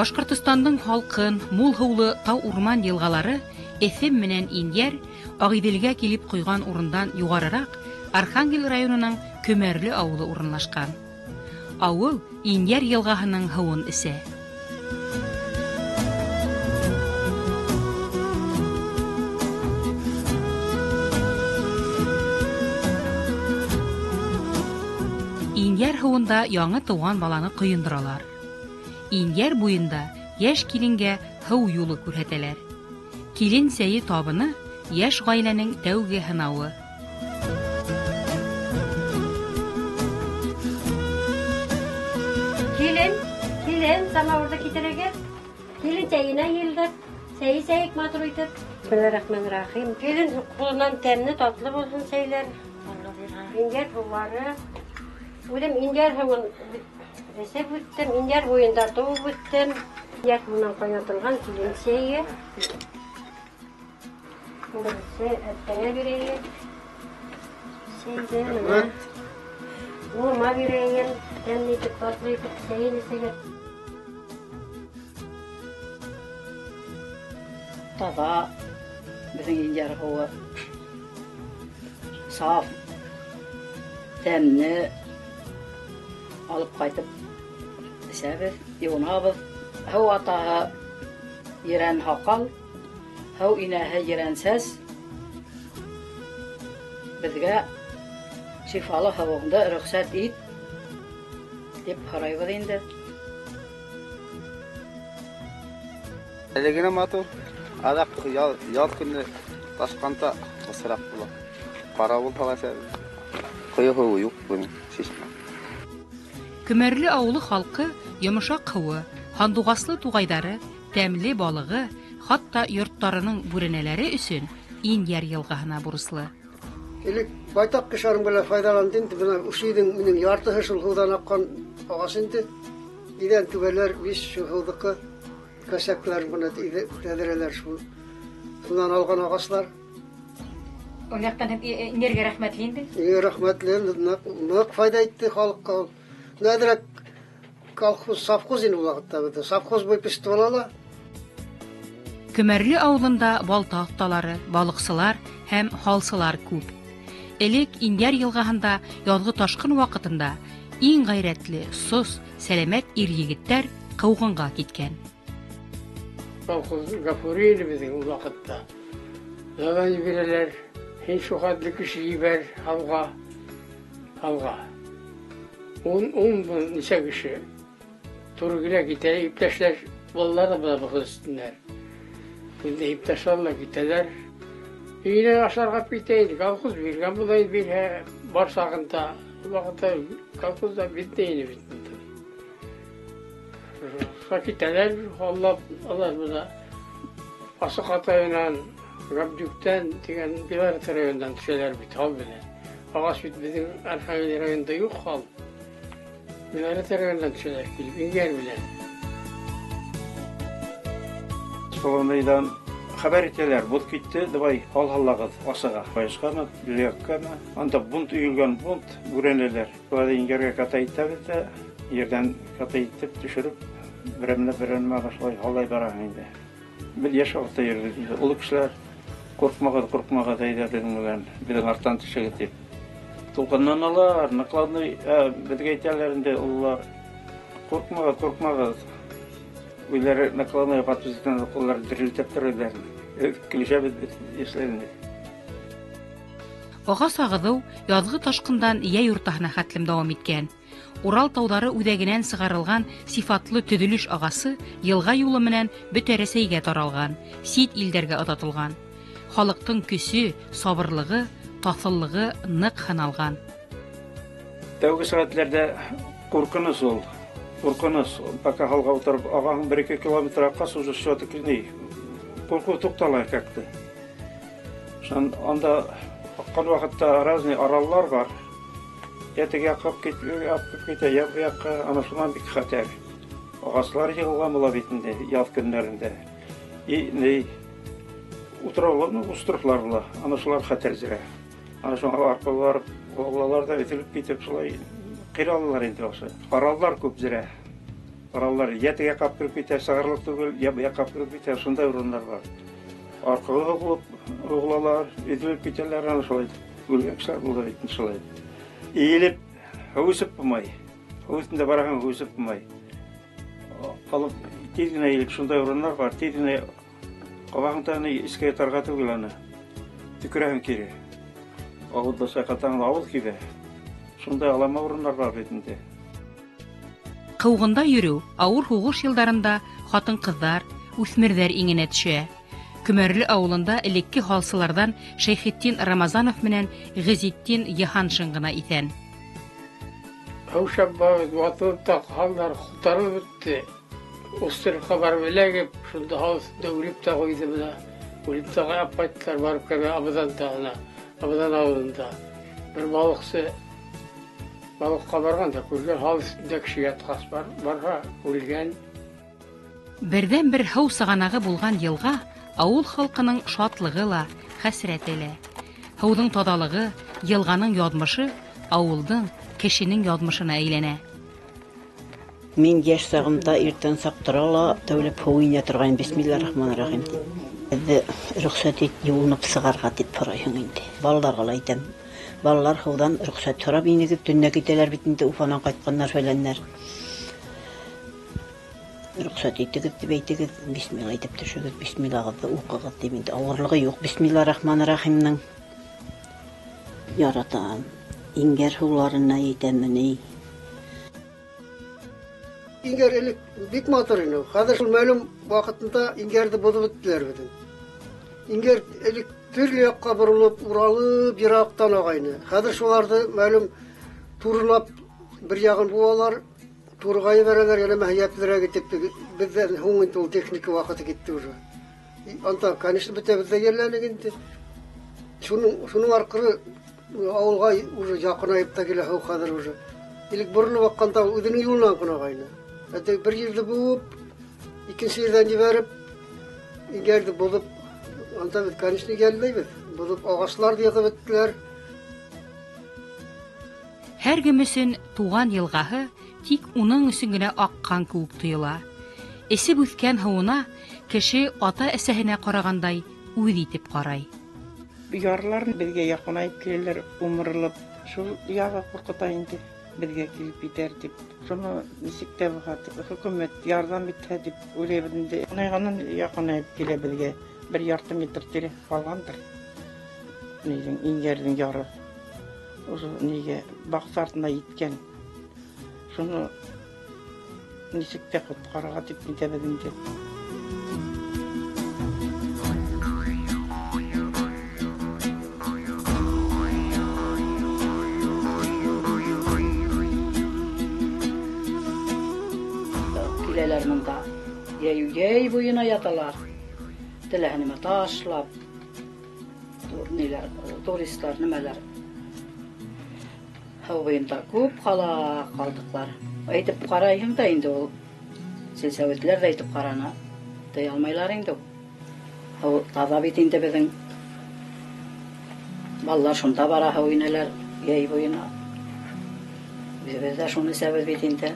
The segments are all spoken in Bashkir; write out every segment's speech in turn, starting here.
Башҡортостандың һалҡын, мул һыулы тау-урман йылғалары Эҫем менән Инйәр Ағиҙелгә килеп ҡойған урындан юғарыраҡ Архангел районының Көмәрле ауылы урынлашҡан. Ауыл Инйәр йылғаһының һыуын эсә. Инйәр һыуында яңы тыуған баланы ҡойондоралар. Инйәр буйында йәш киленгә һыу юлы күрһәтәләр. Килен сәйе табыны йәш ғаиләнең тәүге һынауы. Килен, килен, самауырҙы китерегеҙ. Килен сәйенә йыйылдыҡ. Сәй эсәйек матур итеп. Бисмиллаһир-рахманир-рахим. Килен ҡулынан тәмле, татлы булһын сәйләр. Инйәр һыулары. Үҙем инйәр һыуын эсеп үттем, инйәр буйында тыуып үттем. Инйәр һыуынан ҡайнатылған килен сәйе. Беренсе әттәңә бирәйем. Сәйҙе менә. Улыма бирәйем. Тәмле итеп, татлы итеп сәйен эсәгеҙ. Таҙа беҙҙең инйәр һыуы. Саф, тәмле. Алып ҡайтып эсәбеҙ, йыуынабыҙ. Һыу атаһы ерән һаҡал, һыу инәһе ерән сәс. Беҙгә шифалы һыуыңды рөхсәт ит тип һорайбыҙ инде. Әле генә матур. Аҙаҡ яҙ көнө ташҡанда бысраҡ була. Ҡарауыл һала. Ҡойо һыуы юҡ бының шишмә. Көмәрле ауылы халҡы йомшаҡ һыуы, һандуғаслы туғайҙары, тәмле балығы, хатта йорттарының бүрәнәләре өсөн Инйәр йылғаһына бурыслы. Элек байтаҡ кеше аның белән файҙаланды инде. Бына ошо өйҙөң минең яртыһы шул һыуҙан аҡҡан ағас инде. Иҙән түбәләр биш шул һыуҙыҡы. Кәсәкләр бына тәҙрәләр шул. Шунан алған ағаслар. Ул яҡтан һеҙ Инйәргә рәхмәтле инде? Рәхмәтле, ныҡ файҙа итте халыҡҡа ул. Нәҙерәк колхоз, совхоз ине ул ваҡытта беҙҙә. Совхоз буйып эште ала ла. Көмәрле ауылында балта оҫталары, балыҡсылар һәм һалсылар күп. Элек Инйәр йылғаһында яҙғы ташҡын ваҡытында иң ғәйрәтле, сос, сәләмәт ир-егеттәр ҡыуғынға киткән. Колхоз Гафури ине беҙҙең ул ваҡытта. Задание бирәләр, һин шул хәтле кеше ебәр һалға, һалға. Ун нисә кеше туры килә китә, иптәшләр балалар ҙа бына был өҫтөнәр. Инде иптәшләр ҙә китәләр. Өйөнә ашарға китә инде, колхоз биргән була инде, бирһә бар сағында. Ул ваҡытта колхоз да бөттө инде бит. Шуға китәләр, һаллап алар бына Асыҡ Атайынан, Габдюктән тигән Белорет районынан төшәләр бит һал менән. Ағас бит беҙҙең Архангел районында юҡ һал. Белорет районынан төшәләр килеп, Инйәр менән. Солонайҙан хәбәр итәләр, боҙ китте, давай һал һаллағыҙ асыға. Байышҡамы, Лөйәккәме? Анда бунт өйөлгән, бунт бүрәнәләр. Уларҙы Инйәргә ката итәбеҙ ҙә, ерҙән ката итеп төшөрөп, берәмләп-берәмләп шулай һаллай бараһың инде. Беҙ йәш ваҡытта йөрөйбөҙ инде. Оло кешеләр ҡурҡмағыҙ, ҡурҡмағыҙ, әйҙә беҙҙең менән, беҙҙең арттан төшөгөҙ тип. Тулҡынланалар, ныҡланый, беҙгә әйтәләр инде ололар. Ҡурҡмағыҙ, ҡурҡмағыҙ. Үҙҙәре ныҡланай, ҡаты өҫтөнән ҡуллары дерелдәп тора үҙҙәрен. Килешәбеҙ беҙ йәшләр инде. Ағас ағыҙыу яҙғы ташҡындан йәй уртаһына хәтлем дауам иткән. Урал тауҙары үҙәгенән сығарылған сифатлы төҙөлөш ағасы йылға юлы менән бөтә Рәсәйгә таралған, сит илдәргә оҙатылған. Халыҡтың көсө, сабырлығы, таҫыллығы ныҡ һыналған. Тәүге сәғәтләрҙә ҡурҡыныс ул. Ҡурҡыныс. Пока һалға ултырып ағаһың 1-2 километр аҡҡас, уже всё-таки ни, ҡурҡыу туҡтала как-то. Шунан анда аҡҡан ваҡытта разный араллар бар. Я теге яҡҡа китә, я был яҡҡа, ана шунан бик хәтәр. Ағаслар йығылған була бит инде яҙ көндәрендә. И ни утраулар, ну, островлар була. Ана шулар хәтәр зирә. Ана шуңа арҡылы барып, балалар ҙа өҙөлөп китеп шулай ҡыйралалар инде ошо. Араллар күп зирә. Араллар я теге яҡҡа кереп китә, сығарлыҡ түгел, я был яҡҡа кереп китә, шундай урындар бар. Арҡылы һуғылалар, өҙөлөп китәләр, ана шулай. Үлгән кешеләр булды бит шулай. Эйелеп, һыу эсеп булмай. Һыу өҫтөндә бараһың, һыу эсеп булмай. Алып тиҙ генә эйелеп, шундай урындар бар, тиҙ генә ҡабағың да ни эскә ятарға түгел аны. Төкөрәһең кире. Ауыҙҙа сайҡатаң, ауыҙ кибә. Шундай алама урындар бар бит инде. Ҡыуғында йөрөү ауыр һуғыш йылдарында ҡатын-ҡыҙҙар, үҫмерҙәр иңенә төшә. Көмәрле ауылында элекке һалсыларҙан Шәйхетдин Рамазанов менән Ғизетдин Йыһаншин ғына иҫән. Һыу шәп ватылып та һалдар ҡутарылып бөттө. Островҡа барып эләгеп, шунда һал өҫтөндә үлеп тә ҡуйҙы бына. Үлеп тә ҡайып ҡайттылар, барып кәмә Абыҙан тағына, Абыҙан ауылында. Бер балыҡсы балыҡҡа барған да күргән һал өҫтөндә кеше ятҡас барһа, үлгән. Берҙән-бер һыу сығанағы булған йылға ауыл халҡының шатлығы ла, хәсрәте лә. Һыуҙың таҙалығы, йылғаның яҙмышы ауылдың, кешенең яҙмышына әйләнә. Мин йәш сағымда иртән саҡ тора ла тәүләп һыу инә торғайным, бисмиллаһир-рахманир-рахим тип. Беҙҙе рөхсәт ит, йыуынып сығарға тип һорайһың инде. Балаларға ла әйтәм. Балалар һыуҙан рөхсәт һорап инегеҙ, төнлә китәләр бит инде, Уфанан ҡайтҡандар фәләннәр. Рөхсәт итегеҙ тип әйтегеҙ, бисмилла әйтеп төшөгөҙ, бисмиллағыҙҙы уҡығыҙ тип инде. Ауырлығы юҡ бисмиллаһир-рахманир-рахимның. Яратам. Иңгәр һыуларына етәме ни? Иңгәр элек бик матур ине. Хәҙер шул мәғлүм ваҡытында иңгәрҙе боҙоп бөттөләр бөтөн. Иңгәр элек төрлө яҡҡа боролоп, уралып, йыраҡтан ағайны. Хәҙер шуларҙы мәғлүм турылап бер яғын быуалар, турыға ебәрәләр, йәнәмә йәплерәк итеп, беҙҙән һуң инде ул техника ваҡыты китте уже. Анда, конечно, бөтәбеҙ ҙә йәлләнек инде. Шуның арҡыры ауылға уже яҡынайып та килә һыу хәҙер уже. Элек боролоп аҡҡанда үҙенең юлынан ғына ағайны. Әтә бер ерҙе быуып, икенсе ерҙән ебәреп, иңгәрҙе боҙоп, анда беҙ, конечно, йәлләйбеҙ. Боҙоп ағасларҙы йығып бөттөләр. Һәр кем өсөн туған йылғаһы тик уның өсөн генә аҡҡан кеүек тойола. Эсеп үҫкән һыуына кеше ата-әсәһенә ҡарағандай үҙ итеп ҡарай. Ярлар беҙгә яҡынайып киләләр, умырылып. Шул яғы ҡурҡыта инде, беҙгә килеп етәр тип. Шуны нисек тә булһа, хөкүмәт ярҙам итһә тип уйлайбыҙ инде. Яҡынайғанан яҡынайып килә беҙгә. Бер ярты метр тирә ҡалғандыр. Нейҙең, иңгәрҙең яры. Уже нигә баҡса артына еткән. Шуны нисек тә ҡотҡарырға тип нитәбеҙ инде. Киләләр мында. Йәй буйына яталар. Теләһә нимә ташлап, ниләр, туристлар, нимәләр. Һыу буйында күп ҡала ҡалдыҡлар. Әйтеп ҡарайһың да инде ул. Сельсоветләр ҙә әйтеп ҡараны. Тыя алмайлар инде ул. Һыу таҙа бит инде беҙҙең. Балалар шунда бара, һыу инәләр йәй буйына. Үҙебеҙ ҙә шуны эсәбеҙ бит инде.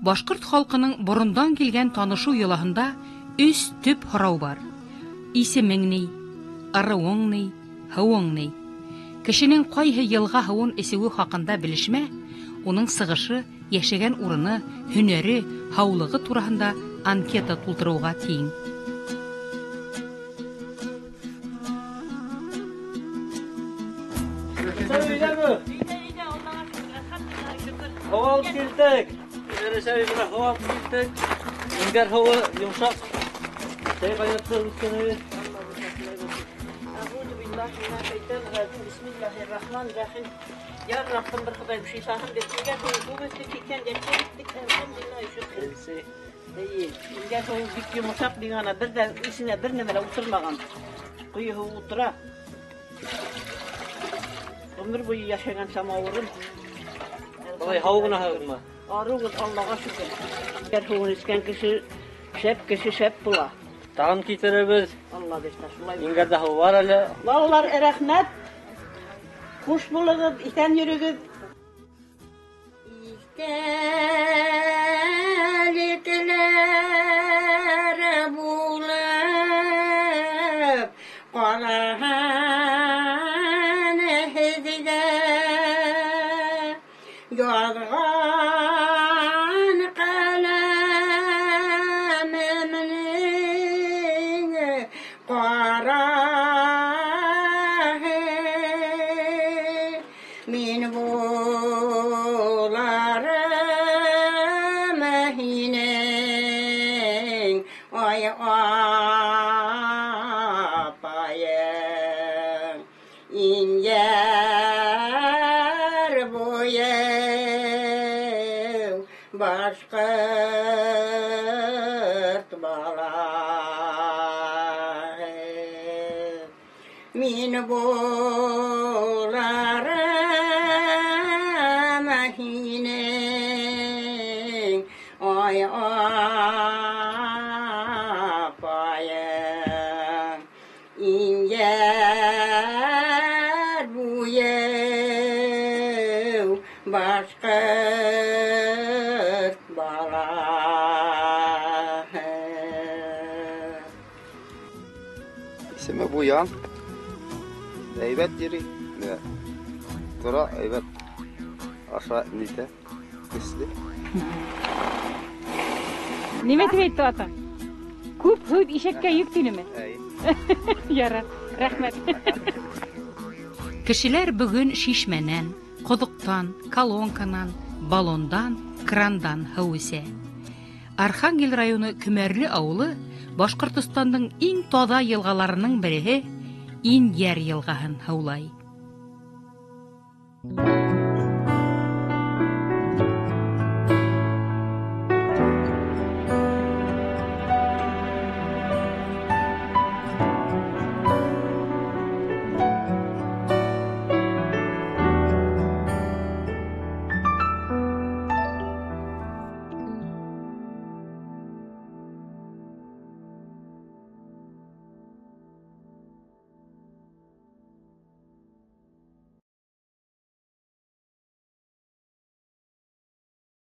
Башҡорт халҡының борондан килгән танышыу йолаһында өс төп һорау бар. Исемең ни, ырыуың ни, һыуың ни? Кешенең ҡайһы йылға һыуын эсеүе хаҡында белешмә, уның сығышы, йәшәгән урыны, һөнәре, һаулығы тураһында анкета тултырыуға тиң. алып килдек. Эрәшәй менән һыу алып килдек. Иңгәр һыуы йомшаҡ. Сәй ҡайнатты үткәнебеҙ. Бисмиллахиррахманиррахим. Я Раббым, бер Хоҙайым, шифаһын бир. Иңгәр һыуы күп эстек, 80 йәшкә еттек, әлхәмдүлилләһ, шөкөр. Эйе, иңгәр һыуы бик йомшаҡ дигән, бер ҙә эсенә бер нәмә лә ултырмаған. Ҡойо һыуы ултыра. Ғүмер буйы йәшәгән самауырым. Былай һау ғынаһығыҙмы? Арыуғыҙ, Аллаға шөкөр. Иңгәр һыуын эскән кеше шәп кеше шәп була. Тағын китерәбеҙ. Алла бирһә, шулай. Иңгәрҙә һыу бар әле. Балалар, рәхмәт. Хуш булығыҙ, иҫән йөрөгөҙ. Иҫтәлекләр булып ҡалаһын һеҙгә, яҙған ҡәләмемдең ҡараһы. Мин буларым һинең, ай апайың, Иңгәр буйы башҡорт балаһы. Мин буларым һинең, ай апайың, Иңгәр буйы башҡорт балаһы. Исеме Буян. Әйбәт йөрөй. Менә тора әйбәт. Аша нитә, көслө. Нимә тип әйтте атаң? Күп һүҙ ишәккә йөк тинеме? Әй. Ярар, рәхмәт. Кешеләр бөгөн шишмәнән, ҡоҙоҡтан, колонканан, баллондан, крандан һыу эсә. Архангел районы Көмәрле ауылы Башҡортостандың иң таҙа йылғаларының береһе Ингәр йылғаһын һыулай.